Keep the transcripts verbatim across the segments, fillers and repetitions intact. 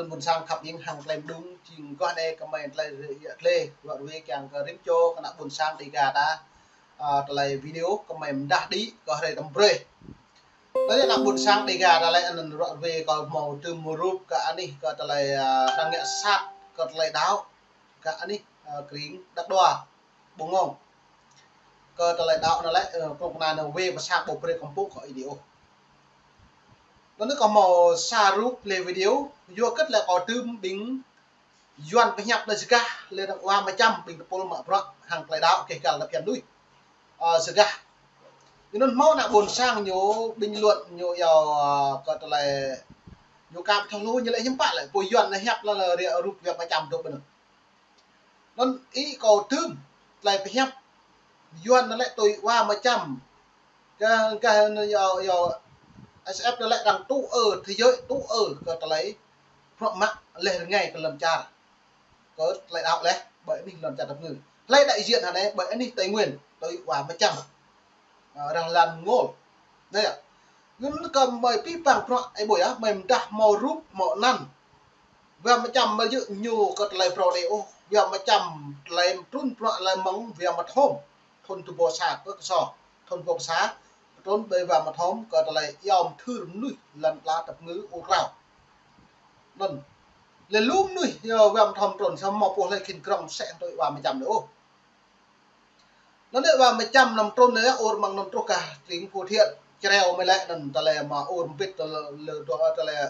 Ƀôn sang khăp ing hăng tơlơi mơđung, jing gah anai kơmơi tơlơi rơyă tơlơi, ruă ruê kiăng kơ rĭm čô kơ ană ƀôn sang Dêga ta, a, tơlơi video kơmơi mơdah đĭ kơ hrơi tơm brơi. Tơlơi ană ƀôn sang Dêga ta lĕ anŭn ruă ruê kơ hmâo tơm rup kơ anih kơ tơlơi, a, arăng ngă sat kơ tơlơi đaŏ kơ anih, a, kring Đăk Đoa. Bông ngông. Kơ tơlơi đaŏ anŭn lĕ, ơ, kơnuk kơna anŭn wai pơ sang ƀu brơi kơmpŭ kơ ih đĭ ôh. Anŭn kơ hmâo sa rup lĕ video, yua kơ tơlơi kơ tơm ƀing Yuan pơhiăp anŭn sơgah, lĕ arăng wa mơčăm ƀing tơpul mă bruă hăng tơlơi đaŏ kơ găl ta phiăn đuih. Ơ, sơgah. Anŭn hmâo ană ƀôn sang ñu bình luận ñu yua, ơ, kơ tơlơi ñu kăm thâo lu ñu lĕ hiư̆m pă lĕ, pô Yuan anŭn hiăp anŭn lĕ rĭm rup wa mơčăm dŏ ƀơi anŭn. Anŭn ih kơ tơm, tơlơi pơhiăp Yuan anŭn lĕ tui wa mơčăm. Kơ, kơ anŭn yua, yua S F anŭn lĕ arăng tŭ ư, thế giới tŭ ư kơ tơlơi bruă mă lĕ rơngai kơ lŏn čar. Kơ tơlơi đaŏ lĕ, ƀơi anih lŏn čar tơpơngư. Hlơi đại diện hă anai, ƀơi anih Tây Nguyên, tui wa mơčăm. Ơ, arăng lăng ngol. Anai yơh. Anŭn kơ mơi pih păng bruă, ih ƀuh yơh, mơi mơdah hmâo rup, hmâo anăn. Wa mơčăm mơi yơh ñu kơ tơlơi phrâo đĭ ôh, wa mơčăm tơlơi trŭn bruă lĕ mơ̆ng wa mơthom. Thun tơpul sa kơ kơsô, thun tơpul sa, trŭn ƀơi wa mơthom kơ tơlơi iâu mơthưr mơnuih lŏn ala tơpơngư ur krao. Anŭn. Lĕ lu mơnuih yua wa mơthom trŭn, samơ̆ pô hlơi khĭn krŏng sĕ tui wa mơčăm đĭ ôh. Anŭn lĕ wa mơčăm anăm trŭn anai ur mơ̆ng anŭn truh kơ tring Phú Thiện, čreo mơi lĕ anŭn tơlơi mă ur mbĭt tơlơi, lĕ dua tơlơi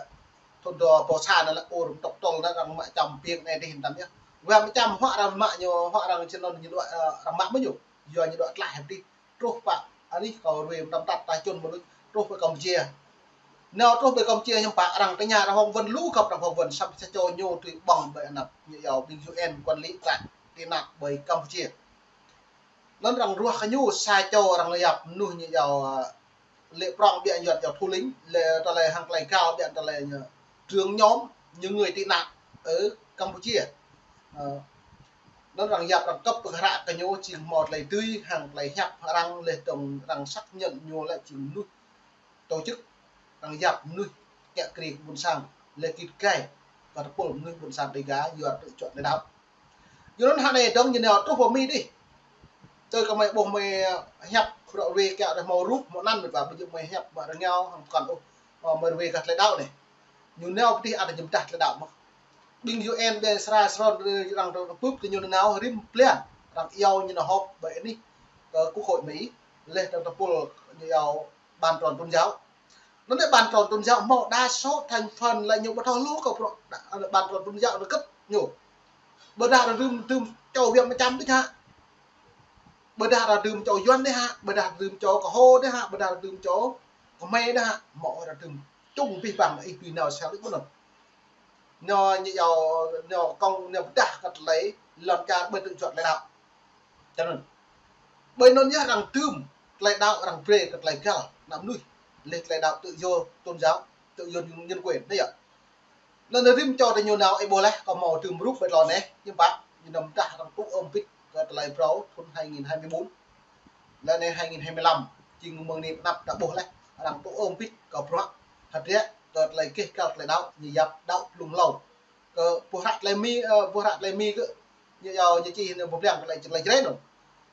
thun dua pô sa anŭn lĕ ur tŏk tŏl anŭn arăng mă čăm piêng anai dih hiư̆m tam yơh. Wa mơčăm huă arăng mă ñu, huă arăng čơnŭn ñu đuaĭ, ơ, arăng mă mơ̆ ñu. Yua ñu đuaĭ tlaih hĭ dih. Truh pă, anih kơ ruê mơtam tăt ta čun mơnuih, truh pơ Campuchia. Nao truh pơ Campuchia hiư̆m pă arăng tơña arăng hông wơ̆n lu găp arăng hông wơ̆n, samơ̆ sa čô ñu tui ƀơ̆ng ƀơi anăp ñu yua ƀing U N quản lý trại tị nạn ƀơi Campuchia. Anŭn arăng ruah kơ ñu sa čô arăng yap mơnuih ñu yua, ơ, lĕ prŏng ƀiă ñu yua thủ lĩnh, lĕ tơlơi hăng tơlơi găl ƀiă tơlơi ñu trưởng nhóm những người tị nạn ở Campuchia. Ơ, anŭn arăng yap arăng kơp pơkra kơ ñu jing hmâo tơlơi dưi hăng tơlơi hiăp arăng lĕ tơ̆ng arăng xác nhận ñu lĕ jing mơnuih tổ chức arăng yap mơnuih kiăng kri kơ ƀôn sang lĕ kĭt gai kơ tơpul mơnuih ƀôn sang Dêga yua tơlơi čuă tơlơi đaŏ. Yua anŭn hă anai dơ̆ng ñu nao truh pơ Mi dih. Tui kơ mơi ƀuh mơi hiăp ruă ruê kiăng hmâo rup hmâo anăn mơi ƀă ƀu djơ̆ mơi hiăp mă rơngiao hăng pơkŏn ôh, ơ, mơi ruê kơ tơlơi đaŏ anai. Ñu nao pơ dih ăt ñu mơdah tơlơi đaŏ mơ̆n. Ƀing U N ƀe sra sron arăng tơpưp tơ ñu nao rĭm blan arăng iâu ñu nao họp ƀơi anih kơ quốc hội Mi lĕ arăng tơpul ñu iâu ban tròn tôn giáo. Anŭn lĕ ban tròn tôn giáo hmâo đa số thành phần lĕ ñu ƀu thâo lu kơ bruă, ban tròn tôn giáo anŭn kơ̆t ñu. Ƀôdah arăng dưm, dưm čô wa mơčăm đih hă. Ƀôdah arăng dưm čô Yuan đih hă, ƀôdah dưm čô Kơho đih hă, ƀôdah dưm čô Khmer đih hă, hmâo arăng dưm čung pih păng ih tui nao sel ih ƀuh anŭn. Ñu, ñu yua, ñu kông, ñu pơdah kơ tơlơi lŏn čar ƀơi tơlơi čuă tơlơi đaŏ. Čang anŭn. Ƀơi anŭn yơh arăng dưm tơlơi đaŏ arăng brơi kơ tơlơi găl ană mơnuih. Lĕ tơlơi đaŏ tự do tôn giáo, tự do nhân quyền anai yơh. Anŭn rĭm čô tơ ñu nao ih ƀuh lĕ, kơ hmâo dưm rup ƀơi tơlơi anai, ñu pă, ñu năm dah arăng tŭ ư mbĭt kơ tơlơi phrâo thun hai nghìn hai mươi bốn. Lĕ anai hai nghìn hai mươi lăm, jing mơ̆ng anai pơ anăp ta ƀuh lĕ, arăng tŭ ư mbĭt kơ bruă hơdră kơ tơlơi keh kăl tơlơi đaŏ, ñu yap đaŏ blung hlâo. Kơ ƀuh hră tơlơi Mi, ơ, ƀuh hră tơlơi Mi kơ, ñu yua ñu čih anai pơblang tơlơi, tơlơi Jrai anŭn.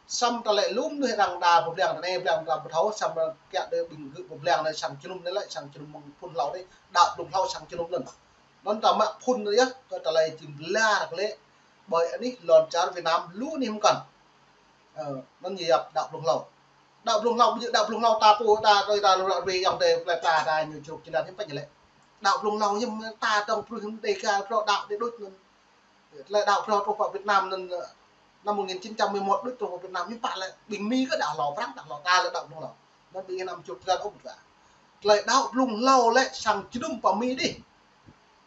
Samơ̆ tơlơi lu mơnuih arăng đa pơblang tơ anai, pơblang ta ƀu thâo, samơ̆ kiăng đơi ƀing gơ̆ pơblang anai sang jơnum anai lĕ, sang jơnum mơ̆ng phun hlâo anai, đaŏ blung hlâo sang jơnum anŭn. Anŭn ta mă phun anai yơh, kơ tơlơi jing blar kơ lĕ, ƀơi anih lŏn čar Việt Nam lu anih mơkăn. Ơ, anŭn ñu yap đaŏ blung hlâo. Đaŏ blung hlâo, ƀu djơ̆ đaŏ blung hlâo ta pô, ta, ta, ta, ruă ruê yŏng tơ plei pla ta ñu čruk čơnat hiư̆m pă ñu lĕ. Đaŏ blung hlâo hiư̆m ta tơ̆ng pruih hiư̆m Dêga phrâo đaŏ đĭ đôč anŭn. Tơlơi đaŏ phrâo truh pơ Việt Nam anŭn, ơ, năm một nghìn chín trăm mười một đôč truh pơ Việt Nam hiư̆m pă lĕ. Ƀing Mi kơ đaŏ hlâo, Prăng đaŏ hlâo, ta lĕ đaŏ blung hlâo. Anŭn ƀing năm čruk čơnat ôh ƀu djơ̆. Tơlơi đaŏ blung hlâo lĕ sang jơnum pơ Mi đih.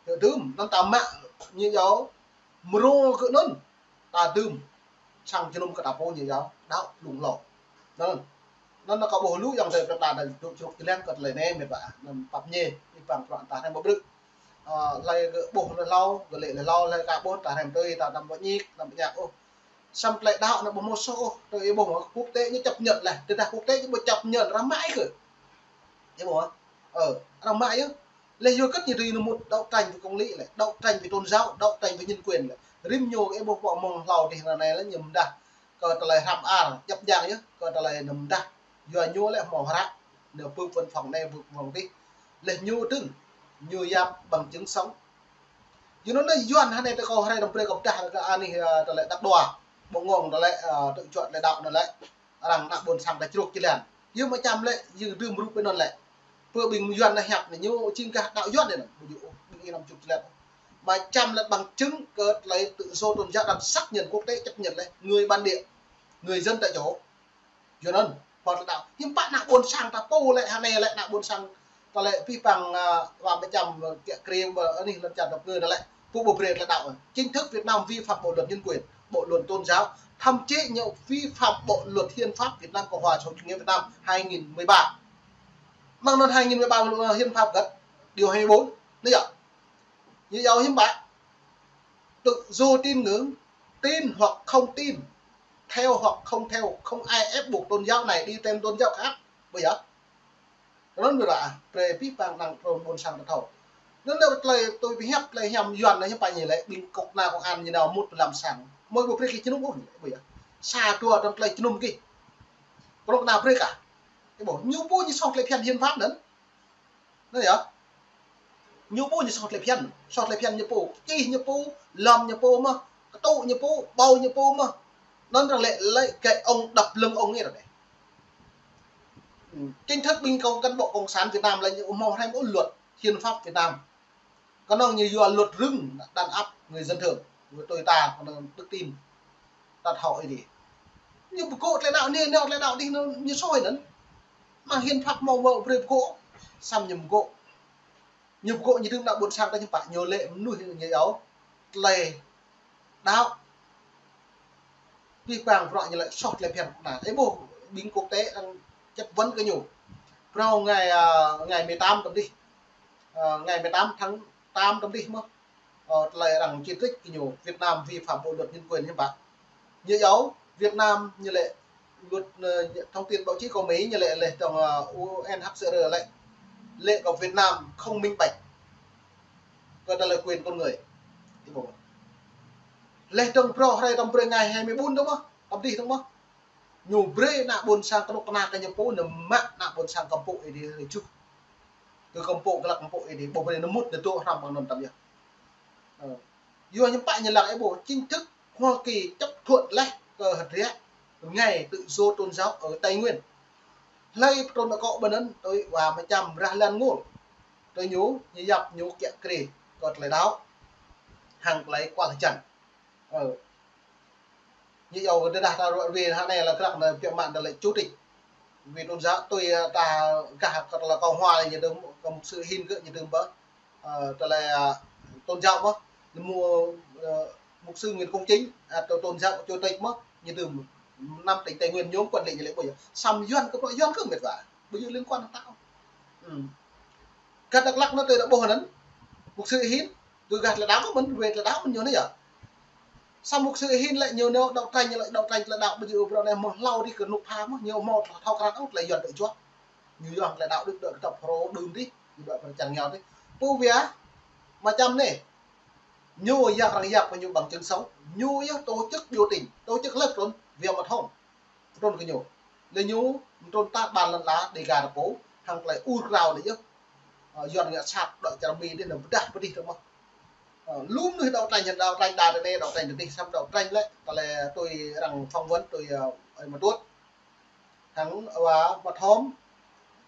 Yơh dưm, anŭn ta mă ñu yua mrô kơ anŭn. Ta dưm sang jơnum kơ ta pô ñu yua đaŏ blung hlâo. Anŭn, anŭn kơ ƀuh lu yŏng tơ kơ ta đa dŏ čruk čơleng kơ tơlơi anai mĕt wa. Anŭn pap ñe, ih păng pran ta hrăm ƀu brư̆. Ơ, hlơi kơ ƀuh lĕ hlâo, kơ lĕ lĕ hlâo, hlơi ka ƀuh ta hrăm tui, ta năm ƀu ñik, năm ƀu ñăk ôh. Samơ̆ tơlơi đaŏ anŭn ƀu hmâo soh ôh, tơ ih ƀuh mơ̆ quốc tế ñu chấp nhận lĕ, tơdah quốc tế ñu ƀu chấp nhận arăng mă ih kơ. Ih ƀuh mơ̆? Ơ, arăng mă ih. Lĕ yua kơ ñu tui ñu mŭt đấu tranh vì công lý lĕ, đấu tranh vì tôn giáo, đấu tranh vì nhân quyền lĕ. Rĭm ñu ih ƀuh pô mơ̆ng hlâo dih anai lĕ ñu mdah kơ tơlơi hrăm ar, djăp djang yơh, kơ tơlơi ñu mdah. Yua ñu lĕ hmâo hră, ñu bưp văn phòng anai, bưp văn phòng dih. Lĕ ñu tưng, ñu yap bằng chứng sống. Yua anŭn lĕ Yuan hơnai tơ kâo hrơi dăm brơi kâo pơdah kơ anih, ơ, tơlơi đăp đua. Ƀu ngŏng tơlơi, ơ, tơčuăt tơlơi đaŏ anŭn lĕ. Arăng ană ƀôn sang ta čruk či lan. Yua mơčăm lĕ, yua dưm rup ƀơi anŭn lĕ. Pơ ƀing Yuan anai hiăp anai, ñu jing gah đaŏ Yuan anai. Ƀu djơ̆ ôh, ƀing ih năm čruk či lan. Mơčăm lĕ bằng chứng kơ tơlơi tự do tôn giáo đang xác nhận quốc tế chấp nhận lĕ. Người bản địa, người dân tại chỗ. Yua anŭn, pơ tơlơi đaŏ. Hiư̆m pă ană ƀôn sang ta pô lĕ, hơnai lĕ ană ƀôn sang ta lĕ pih păng, ơ, wa mơčăm, ơ, kiă kriê ƀơ, ơ, anih lŏn čar dăp ngơ anŭn lĕ. Pô ƀu brơi tơlơi đaŏ. Chính thức Việt Nam vi phạm bộ luật nhân quyền, bộ luật tôn giáo, thậm chí ñu vi phạm bộ luật hiến pháp Việt Nam, Cộng hòa Xã hội chủ nghĩa Việt Nam hai nghìn mười ba. Mơ̆ng anŭn hai nghìn mười ba, hiến pháp găt, điều hai mươi bốn. Anai yơh. Ñu iâu hiư̆m pă? Tự do tín ngưỡng, tin hoặc không tin, theo hoặc không theo, không ai ép buộc tôn giáo này đi theo tôn giáo khác. Ƀu djơ̆. Anŭn ƀu djơ̆, brơi pih păng năng trôn ƀôn sang ta thâo. Anŭn lĕ tơlơi tui pơhiăp tơlơi hiam Yuan anai hiư̆m pă ñu lĕ, ƀing kŏk na công an ñu nao mŭt pơ lăm sang. Mơi ƀu brơi kơ jơnum ôh, ƀu djơ̆. Sa dua tơlơi jơnum kơ. Kơnuk kơna brơi kơ. Ih ƀuh, ñu pô ñu soh tơlơi phiăn hiến pháp anŭn. Anŭn yơh. Ñu pô ñu soh tơlơi phiăn, soh tơlơi phiăn ñu pô, čih ñu pô, lŏm ñu pô mơ̆n, kơtŭ ñu pô, ƀâo ñu pô mơ̆n. Anŭn arăng lĕ, lĕ gậy ông đập lưng ông anai. Chính thức ƀing cộng, cán bộ cộng sản Việt Nam lĕ ñu hmâo hrăm ôh luật hiến pháp Việt Nam. Kơnơ̆ng ñu yua luật rừng đàn áp người dân thường, người tui ta, kơnơ̆ng đức tin. Tat hŏ ih dih. Ñu pơgô̆ tơlơi đaŏ anai, anai tơlơi đaŏ dih, ñu soi anŭn. Mơ̆ng hiến pháp hmâo wơ̆t brơi pơgô̆. Samơ̆ ñu pơgô̆. Ñu pơgô̆ ñu dưm ană ƀôn sang ta hiư̆m pă ñu lĕ mơnuih ñu iâu. Tơlơi đaŏ. Pih păng bruă ñu lĕ soh tơlơi phiăn kơnuk kơna. Ih ƀuh ƀing quốc tế đang chất vấn kơ ñu. Phrâo ngày, à, ngày mười tám tơm dih. À, ngày mười tám tháng tám tơm dih mơ̆n. Ơ, tơlơi arăng chỉ trích kơ ñu, Việt Nam vi phạm bộ luật nhân quyền hiư̆m pă. Ñu iâu Việt Nam ñu lĕ luật, ơ, thông tin báo chí của Mỹ ñu lĕ, lĕ trong, ơ, U N H C R lĕ, lĕ kơ Việt Nam không minh bạch kơ tơlơi quyền con người. Ih ƀuh. Lĕ trong phrâo hrơi tơm brơi ngày hai mươi bốn tơm mơ̆n, tơm dih tơm mơ̆n. Ñu brơi ană ƀôn sang kơnuk kơna kơ ñu pô, ñu mă ană ƀôn sang kơmpŏk ih dih rơjuh. Kơ kơmpŏk, glăk kơmpŏk ih dih, ƀu brơi ñu mŭt ñu dŏ hrăm ƀơi anŭn tơm yơh. Ơ. Yua hiư̆m pă ñu lăng ih ƀuh, chính thức Hoa Kỳ chấp thuận lĕ kơ hơdră ngày tự do tôn giáo ở Tây Nguyên. Hlơi pơtrŭn akŏ ƀơi anŭn, tui wa mơčăm rah lăn ngôl. Tui ñu, ñu yap ñu kiă kriê kơ tơlơi đaŏ. Hăng tơlơi kual hơjăn. Ơ. Ñu iâu tơdah ta ruă ruê hơnai lĕ krăk anai biă mă ta lĕ chủ tịch. Vì tôn giáo tui, ơ, ta gah kơ tơlơi cộng hòa ñu dưm, kơ mục sư Hin kơ ñu dưm ƀơi. Ơ, tơlơi, ơ, tôn giáo mơ̆n. Ñu mŭt, ơ, mục sư Nguyễn Công Chính, ơ, tôn, tôn giáo chủ tịch mơ̆n. Ñu dưm năm tỉnh Tây Nguyên ñu quản lý ñu lĕ ƀu djơ̆. Samơ̆ Yuan kơ, Yuan kơ mĕt wa. Ƀu djơ̆ liên quan ta. Ư. Gah Dak Lak anŭn tui ta ƀuh anŭn. Mục sư Hin, tui gah tơlơi đaŏ kơ mơ̆n, wĕ tơlơi đaŏ mơ̆n ñu anai yơh. Samơ̆ mục sư Hin lĕ ñu nao đấu tranh, ñu lĕ đấu tranh tơlơi đaŏ, ƀu djơ̆ phrâo anai hmâo hlâo dih kơnuk kơna mơ̆n, ñu hmâo thâo krăn ôh tơlơi Yuan tơčuăt. Ñu yua tơlơi đaŏ đưm đă kơtăp phrâo đưm dih, ñu đuaĭ pơ čar rơngiao dih. Pô wĕ, mơčăm anai. Ñu yap arăng yap kơ ñu bằng chứng sống. Ñu yơh tổ chức biểu tình, tổ chức lĕ trŭn, wĕ mă thŏng. Pơtrŭn kơ ñu. Lĕ ñu, pơtrŭn ta ƀan lăn ala Dega ta pô, hăng tơlơi ur krao lĕ yơh. Ơ, Yuan ngă sat, đuaĭ čar Mi dih, anŭn pơdah pơdih tơm mơ̆n. Ơ, lu mơnuih đấu tranh, đấu tranh đa tơ anai, đấu tranh tơ dih, samơ̆ đấu tranh lĕ, tơlơi tui arăng phỏng vấn, tui, ơ, ơi Mă Tuôt. Hăng wa Mă Thom,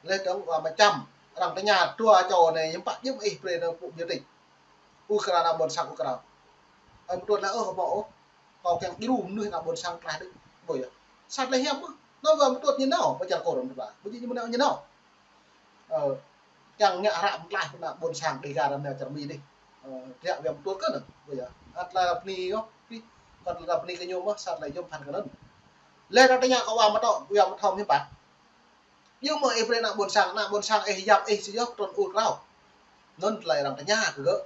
lĕ dơ̆ng wa Mă Čăm, arăng tơña dua čô anai, hiư̆m pă djơ̆ ih brơi anŭn pŭ biểu tình. Ur krao ană ƀôn sang ur krao. Ơi Mă Tuôt lĕ, ơ, hmâo ôh. Kâo kiăng djru mơnuih ană ƀôn sang tlaih đôč. Ƀu djơ̆. Sat lĕ hiam mơ̆n. Anŭn wa Mă Tuôt ñu nao, pơ čar Kôr anŭn ƀă. Ƀu djơ̆ ñu mơ̆n nao ñu nao. Ơ, kiăng ngă hră mơ̆ng tlaih kơ ană ƀôn sang Dega răm nao čar Mi dih. Ơ, triă wa Mă Tuôt kơ anŭn. Ƀu djơ̆. Ăt tơlơi rap ni yơh. Pi, kơ tơlơi rap ni kơ ñu mơ̆n, sat lĕ yôm phăn kơ anŭn. Lĕ ră tơña kơ wa Mă Tuôt, wa Mă Thom hiư̆m pă. Yua mơ̆ ih brơi ană ƀôn sang, ană ƀôn sang ih yap ih či yơh trŭn ur krao. Anŭn tơlơi arăng tơña kơ gơ̆.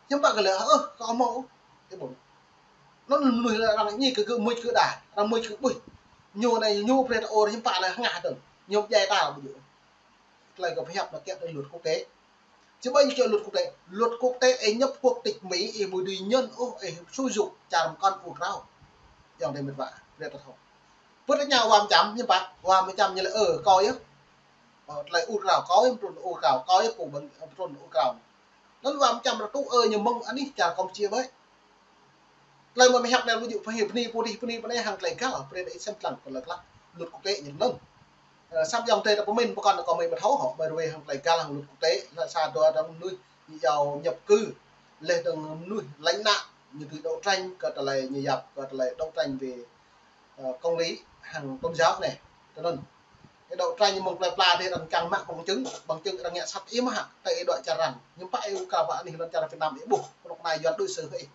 Hiư̆m pă gơ̆ lĕ, ơ, kâo hmâo. Ih ƀuh. Anŭn mơnuih lĕ arăng ñi kơ gơ̆ mưč kơ đa, arăng mưč kơ ƀuih. Ñu anai, ñu brơi ta ur hiư̆m pă lĕ hơngah dơ̆ng. Ñu djai ta ƀu djơ̆. Tơlơi kâo pơhiăp anŭn kiăng tui luật quốc tế. Či ƀai ñu kơ luật quốc tế. Luật quốc tế, ih nhập quốc tịch Mỹ, ih ƀu dưi ñŭn ôh, ih sử dụng čar mơkŏn ur krao. Yua anŭn mĕt wa, brơi ta thâo. Pơ tơ ñu wa mơčăm, ñu pă, wa mơčăm ñu lĕ, ơ, kâo yơh. Ơ, tơlơi ur krao, kâo yơh, trŭn ur krao, kâo yơh, pô ƀing, trŭn ur krao. Anŭn wa mơčăm rơtuh, ơ, ñu mơ̆ng anih čar Kampuchia ƀai. Tơlơi mơ̆ mơhiăp anai lu jŭ pơhĭ bơni pô dih bơni bơni hăng tơlơi găl, brơi ta ih sem lăng tơlơi klă. Luật quốc tế ñu anŭn. Ơ, săp yŏng tơi ta pơmĭn pơkŏn kơ mơi ƀu thâo hŏ, mơi ruai hăng tơlơi găl hăng luật quốc tế, la sa dua dơ̆ng mơnuih ñu yua nhập cư, laih dơ̆ng mơnuih lánh nạn, ñu tui đấu tranh kơ tơlơi ñu yap, kơ tơlơi đấu tranh về, ơ, công lý hăng tôn giáo anai. Tơ anŭn. Ih đấu tranh mơ̆ng plơi pla dih arăng čang mă bằng chứng, bằng chứng arăng ngă sat ih mơ̆ hă, tơ ih dŏ čar arăng. Ñu pă ih ur krao pă anih lŏn čar Việt Nam ih ƀuh, kơnuk kơna Yuan đối xử ih.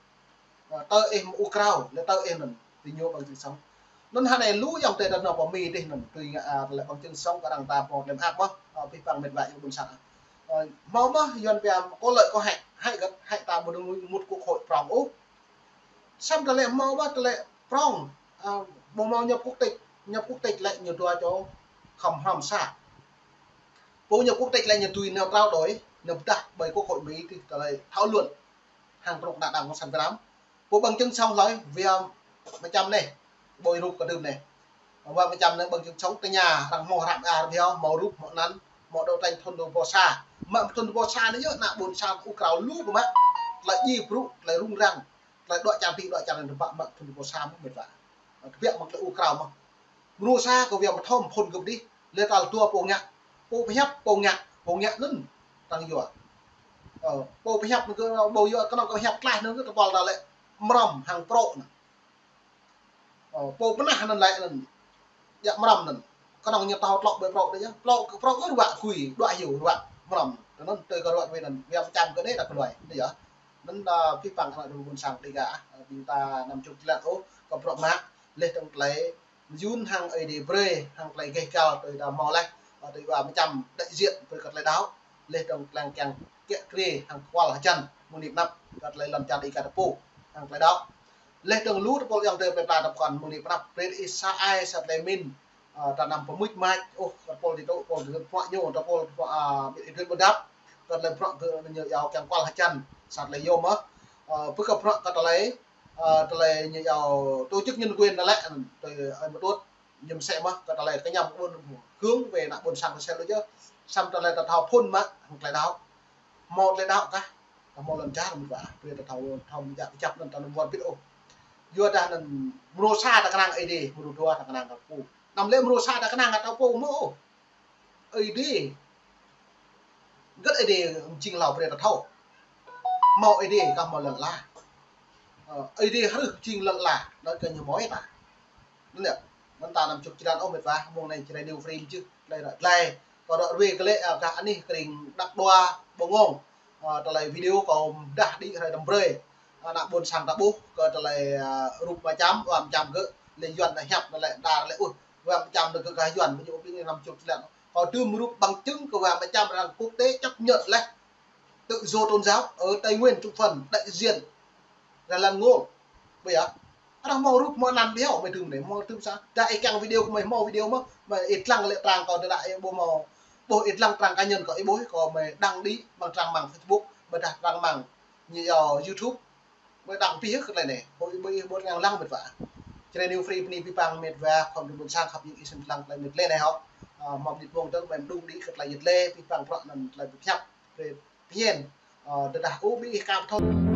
Ơ, tơ ih mă ur krao, lĕ tơ ih anŭn, tui ñu bằng chứng sống. Anŭn hơnai lu yŏng tơi ta nao pơ Mi dih anŭn, tui ngă, a, lĕ bằng chứng sống kơ arăng ta pô lĕ mơak mơ̆, ơ, pih păng mĕt wa yŏng ƀôn sang. Ơ, hmâo mơ̆ Yuan pia có lợi có hại, hại gơ̆t, hại ta ƀu dưi mŭt quốc hội prong ôh. Săp tơlơi hmâo ƀă tơlơi prong, ơ, ƀu hmâo nhập quốc tịch, nhập quốc tịch lĕ ñu dua čô khŏm hrŏm sa. Pô nhập quốc tịch lĕ ñu tui nao trao đổi, ñu pơdah ƀơi quốc hội Mỹ tui tơlơi thảo luận hăng kơnuk kơna đảng cộng sản Việt Nam. Pô bằng chứng sống hlơi, wa mơčăm anai, ƀơi rup kơ đưm anai. Wa mơčăm anai bằng chứng sống tơ ñu, arăng hmâo hră a rơbeo, hmâo rup, hmâo anăn, hmâo đấu tranh thŭn dua rơbâo sa. Mă thŭn dua rơbâo sa anai yơh, ană ƀôn sang ur krao lu kơ mă, tơlơi djai brŭ, tơlơi rŭng răng, tơlơi dŏ čar pih, dŏ čar anai tơpă mă thŭn dua rơbâo sa mơ̆ mĕt wa. Ơ, tơbiă mă tơlơi ur krao mơ̆. Mrô sa kơ wa mơthâo mơphŭn gơ̆p dih, lĕ tal dua pô ngă. Pô pơhiăp, pô ngă, pô ngă anŭn tăng yua. Ơ, pô pơhiăp anŭn kơ ƀu yua kơnơ̆ng kơ pơhiăp klaih anŭn kơ tơpul ta lĕ mrŏm hăng prŏ anŭn. Ơ, pô pơnah anŭn lĕ anŭn. Yă mrŏm anŭn. Kơnơ̆ng ñu thâo tlŏk ƀơi prŏ dih yơh. Prŏ, prŏ kơ ruă kui, đuaĭ hyu ruă mrŏm. Anŭn tui kơ ruă wai anŭn. Wa mơčăm kơ anai ta kơluai. Dih yơh. Anŭn, ơ, pih păng kơ ană ƀôn sang Dega. Ơ, ƀing ta năm chục triệu ôh, kơ prŏ mă, laih dơ̆ng tơlơi mơyŭn hăng Ơi Adai brơi, hăng tơlơi gêh găl tui ta hmâo laih, ơ, tui wa mơčăm đại diện brơi kơ tơlơi đaŏ, laih dơ̆ng tơlơi kiăng kiă kriê hăng kual hơjăn mơ̆ng anai pơ anăp kơ tơlơi lŏn čar Dega ta pô, hăng tơlơi đaŏ. Laih dơ̆ng lu tơpul yŏng tơi plơi pla ta pơkŏn mơ̆ng anai pơ anăp brơi ih sa ai sa tơlơi min, ơ, ta năm pơmưč mač, ôh, tơpul dih tŭ, tơpul dih tŭ phuă ñu, tơpul dih tŭ phuă, a, ƀiă ih dŭn ƀơdăp, kơ tơlơi bruă gơ̆ ñu yua kiăng kual hơjăn, sa tơlơi yôm mơ̆, ơ, pơ kơ bruă kơ tơlơi ơ, tơlơi ñu yua tổ chức nhân quyền anŭn lĕ, tui ơi mơtŭt, ñu mơsĕ mơ̆, kơ tơlơi kơñăm ƀôn, hướng về ană ƀôn sang ta sel lu yơh, săp tơlơi ta thâo phŭn mă, hăng tơlơi đaŏ. Hmâo tơlơi đaŏ kah, ta hmâo lŏn čar mơ̆n wa, brơi ta thâo, thâo mơ̆ jak kơjăp anŭn ta anŭn wơr bĭt ôh. Yua dah anŭn mrô sa ta kơnang Ơi Adai, mrô dua ta kơnang ta pô. Anăm lĕ mrô sa ta kơnang ta pô mơ̆ ôh. Ơi Adai. Gơ̆t Ơi Adai jing hlâo brơi ta thâo. Hmâo Ơi Adai kah hmâo lŏn ala. Ơ, Ơi Adai hrih jing lŏn ala, anŭn kơ ñu hmâo ta. Anŭn yơh, anŭn ta năm chục triệu ôh mĕt wa, mơ̆ng anai Jrai New Frame čih, tơlơi ră tơlơi. Kơ ră ruai kơ lĕ, ơ, kah anih kring Đăk Đoa, Bông Ngông. Ơ, tơlơi video kâo pơdah đĭ hrơi tơm brơi. Ană ƀôn sang ta ƀuh, kơ tơlơi, ơ, rup mơčăm, wa mơčăm gơ̆, lĕ Yuan ta hiăp, lĕ đa, lĕ, ơ, wa mơčăm gơ̆ kah Yuan, ƀu djơ̆ ƀing năm chục triệu. Kâo tơm rup bằng chứng kơ wa mơčăm arăng quốc tế chấp nhận laih. Tự do tôn giáo ở Tây Nguyên, Trung Phần, đại diện là Lan Ngô. Ƀu yơh. Arăng hmâo rup hmâo anăn ƀiă, mơi tơm anai, hmâo tơm sa. Dah ih kiăng video kơ mơi hmâo video mơ̆, mơi ih lăng lĕ trang kâo tơdah ih ƀu hmâo, ƀuh ih lăng trang cá nhân kâo ih ƀuh, kâo mơi đăng đĭ, mơ̆ng trang mạng Facebook, mơi dah trang mạng ñu yua YouTube. Mơi đăng pih kơ tơlơi anai. Ƀu, ƀu ih ƀu kiăng lăng mĕt wa. Jrai New Frame bơni pih păng mĕt wa, khŏm dui ƀôn sang khăp yơh ih sem lăng tơlơi mĕt lĕ anai hŏ. Ơ, mơ̆ mơnit mông tơ̆ng mơi đung đĭ kơ tơlơi yit lĕ, pih păng prŏ anŭn tơlơi pơhiăp. Brơi pơhiăp. Ơ, tơdah ƀu ih kăp thâo.